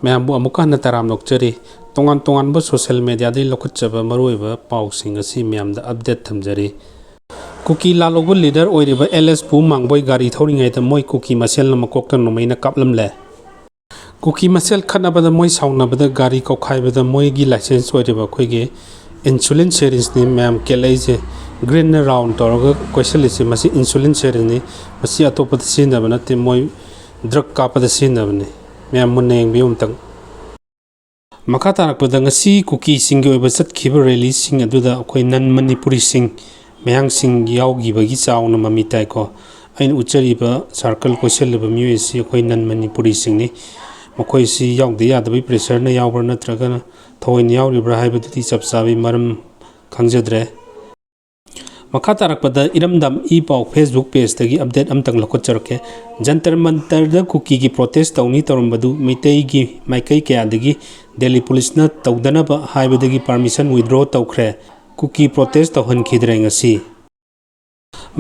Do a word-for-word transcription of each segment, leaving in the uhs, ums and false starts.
ꯃꯌꯥꯝꯕꯨ ꯑꯃꯨꯛꯀ ꯍꯟꯅ ꯇꯔꯥꯝꯅ ꯑꯣꯛꯆꯔꯤ꯫ ꯇꯣꯉꯥꯟ ꯇꯣꯉꯥꯟꯕ social mediaꯗꯒꯤ ꯂꯧꯈꯠꯆꯕ ꯃꯔꯨꯑꯣꯏꯕ ꯄꯥꯎꯁꯤꯡ ꯑꯁꯤ ꯃꯌꯥꯝꯗ update ꯊꯝꯖꯔꯤ꯫ ꯀꯨꯀꯤ ꯂꯥꯜꯍꯧꯕ leader ꯑꯣꯏꯔꯤꯕ ꯑꯦꯜ ꯑꯦꯁ ꯄꯨ ꯃꯥꯡꯕꯣꯏ ꯒꯥꯔꯤ ꯊꯧꯔꯤꯉꯩꯗ ꯃꯣꯏ ꯀꯨꯀꯤ ꯃꯁꯦꯜꯅ ꯃꯀꯣꯛꯇ ꯅꯣꯡꯃꯩꯅ ꯀꯥꯞꯂꯝꯂꯦ꯫ ꯀꯨꯀꯤ ꯃꯁꯦꯜ ꯈꯠꯅꯕꯗ ꯃꯣꯏ ꯁꯥꯎꯅꯕꯗ ꯒꯥꯔꯤ ꯀꯧꯈꯥꯏꯕꯗ ꯃꯣꯏꯒꯤ license ꯑꯣꯏꯔꯤꯕ ꯑꯩꯈꯣꯏꯒꯤ insulin syringeꯅꯤ ꯃꯌꯥꯝ ꯀꯦꯜꯂꯛꯏꯁꯦ꯫ Greenꯅ round ꯇꯧꯔꯒ ꯀꯣꯏꯁꯤꯜꯂꯤꯁꯦ ꯃꯁꯤ insulin syringeꯅꯤ꯫ ꯃꯁꯤ ꯑꯇꯣꯞꯄꯗ ꯁꯤꯖꯤꯟꯅꯕ ꯅꯠꯇꯦ, ꯃꯣꯏ drug ꯀꯥꯞꯄꯗ ꯁꯤꯖꯤꯟꯅꯕꯅꯤ꯫ ꯃꯌꯥꯝ ꯃꯨꯟꯅ ꯌꯦꯡꯕꯤꯌꯨ ꯑꯃꯨꯛꯇꯪ꯫ ꯃꯈꯥ ꯇꯥꯔꯛꯄꯗ ꯉꯁꯤ ꯀꯨꯀꯤꯁꯤꯡꯒꯤ ꯑꯣꯏꯕ ꯆꯠꯈꯤꯕ rallyꯁꯤꯡ ꯑꯗꯨꯗ ꯑꯩꯈꯣꯏ non ꯃꯅꯤꯄꯨꯔꯤꯁꯤꯡ, ꯃꯌꯥꯡꯁꯤꯡ ꯌꯥꯎꯈꯤꯕꯒꯤ ꯆꯥꯎꯅ ꯃꯃꯤ ꯇꯥꯏꯀꯣ꯫ ꯑꯩꯅ ꯎꯠꯆꯔꯤꯕ circle ꯀꯣꯏꯁꯤꯜꯂꯤꯕ ꯃꯤꯑꯣꯏ ꯑꯁꯤ ꯑꯩꯈꯣꯏ non ꯃꯅꯤꯄꯨꯔꯤꯁꯤꯡꯅꯤ꯫ ꯃꯈꯣꯏꯁꯤ ꯌꯥꯎꯗ ꯌꯥꯗꯕꯒꯤ pressureꯅ ꯌꯥꯎꯕ꯭ꯔꯥ ꯅꯠꯇ꯭ꯔꯒꯅ ꯊꯑꯣꯏꯅ ꯌꯥꯎꯔꯤꯕ꯭ꯔꯥ ꯍꯥꯏꯕꯗꯨꯗꯤ ꯆꯞ ꯆꯥꯕꯤ ꯃꯔꯝ ꯈꯪꯖꯗ꯭ꯔꯦ꯫ ꯃꯈꯥ ꯇꯥꯔꯛꯄꯗ ꯏꯔꯝꯗꯝ ꯏ ꯄꯥꯎ Facebook pageꯇꯒꯤ update ꯑꯃꯇꯪ ꯂꯧꯈꯠꯆꯔꯛꯀꯦ꯫ ꯖꯟꯇꯔ ꯃꯟꯇꯔꯗ ꯀꯨꯀꯤꯒꯤ protest ꯇꯧꯅꯤ ꯇꯧꯔꯝꯕꯗꯨ ꯃꯩꯇꯩꯒꯤ ꯃꯥꯏꯀꯩ ꯀꯌꯥꯗꯒꯤ ꯗꯦꯜꯂꯤ ꯄꯨꯂꯤꯁꯅ ꯇꯧꯗꯅꯕ ꯍꯥꯏꯕꯗꯒꯤ permission withdraw ꯇꯧꯈ꯭ꯔꯦ꯫ ꯀꯨꯀꯤ protest ꯇꯧꯍꯟꯈꯤꯗ꯭ꯔꯦ ꯉꯁꯤ꯫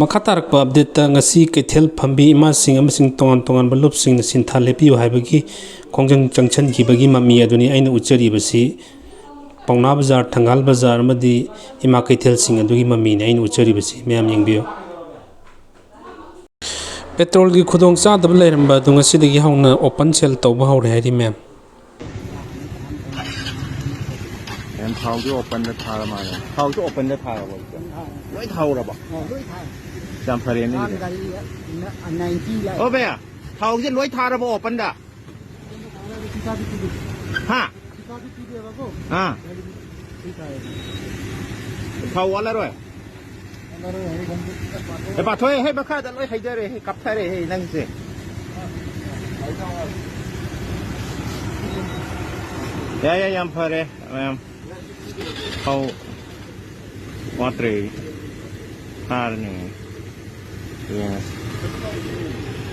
ꯃꯈꯥ ꯇꯥꯔꯛꯄ updateꯇ ꯉꯁꯤ ꯀꯩꯊꯦꯜ ꯐꯝꯕꯤ ꯏꯃꯥꯁꯤꯡ ꯑꯃꯁꯨꯡ ꯇꯣꯉꯥꯟ ꯇꯣꯉꯥꯟꯕ ꯂꯨꯞꯁꯤꯡꯅ ꯁꯤꯟꯊꯥ ꯂꯦꯞꯄꯤꯌꯨ ꯍꯥꯏꯕꯒꯤ ꯈꯣꯡꯖꯪ ꯆꯪꯁꯤꯟꯈꯤꯕꯒꯤ ꯃꯃꯤ ꯑꯗꯨꯅꯤ ꯑꯩꯅ ꯎꯠꯆꯔꯤꯕꯁꯤ꯫ ꯄꯥꯎꯅꯥ ꯕꯖꯥꯔ, ꯊꯪꯒꯥꯜ ꯕꯖꯥꯔ ꯑꯃꯗꯤ ꯏꯃꯥ ꯀꯩꯊꯦꯜꯁꯤꯡ ꯑꯗꯨꯒꯤ ꯃꯃꯤꯅꯤ ꯑꯩꯅ ꯎꯠꯆꯔꯤꯕꯁꯤ꯫ ꯃꯌꯥꯝ ꯌꯦꯡꯕꯤꯌꯨ꯫ Petrolꯒꯤ ꯈꯨꯗꯣꯡꯆꯥꯗꯕ ꯂꯩꯔꯝꯕ ꯑꯗꯨ ꯉꯁꯤꯗꯒꯤ ꯍꯧꯅ open sale ꯇꯧꯕ ꯍꯧꯔꯦ ꯍꯥꯏꯔꯤ ꯃꯌꯥꯝ꯫ ꯃꯌꯥꯝ ꯊꯥꯎꯁꯨ openꯗ ꯊꯥꯔ ꯃꯥꯜꯂꯦ꯫ ꯊꯥꯎꯁꯨ openꯗ ꯊꯥꯔꯕꯣ ꯍꯧꯖꯤꯛ? ꯂꯣꯏ ꯊꯥꯍꯧꯔꯕꯣ? ꯑꯣ, ꯂꯣꯏ ꯊꯥꯏ꯫ ꯌꯥꯝ ꯐꯔꯦꯅꯦ ꯊꯥꯡ ꯑꯗꯨꯗꯤ꯫ ꯒꯥꯔꯤ ninety ꯂꯥꯛꯑꯦ꯫ ꯑꯣ ꯚꯩꯌꯥ, ꯊꯥꯎꯁꯦ ꯂꯣꯏ ꯊꯥꯔꯕꯣ openꯗ? ꯍꯥ? ꯑꯥ꯫ ꯊꯥꯎ ꯋꯥꯠꯂꯔꯣꯏ꯫ ꯍꯦ, ꯄꯥꯊꯣꯛꯑꯦ, ꯍꯦ, ꯃꯈꯥꯗ ꯂꯣꯏ ꯍꯩꯊꯔꯦ, ꯍꯦ, ꯀꯥꯞꯊꯔꯦ, ꯍꯦ, ꯅꯪꯁꯦ꯫ ꯌꯥꯏ, ꯌꯥꯏ, ꯌꯥꯝ ꯐꯔꯦ, ꯃꯌꯥꯝ꯫ ꯊꯥꯎ ꯋꯥꯠꯇ꯭ꯔꯦ꯫ ꯊꯥꯔꯅꯤ꯫ ꯌꯦꯡꯉꯁꯤ꯫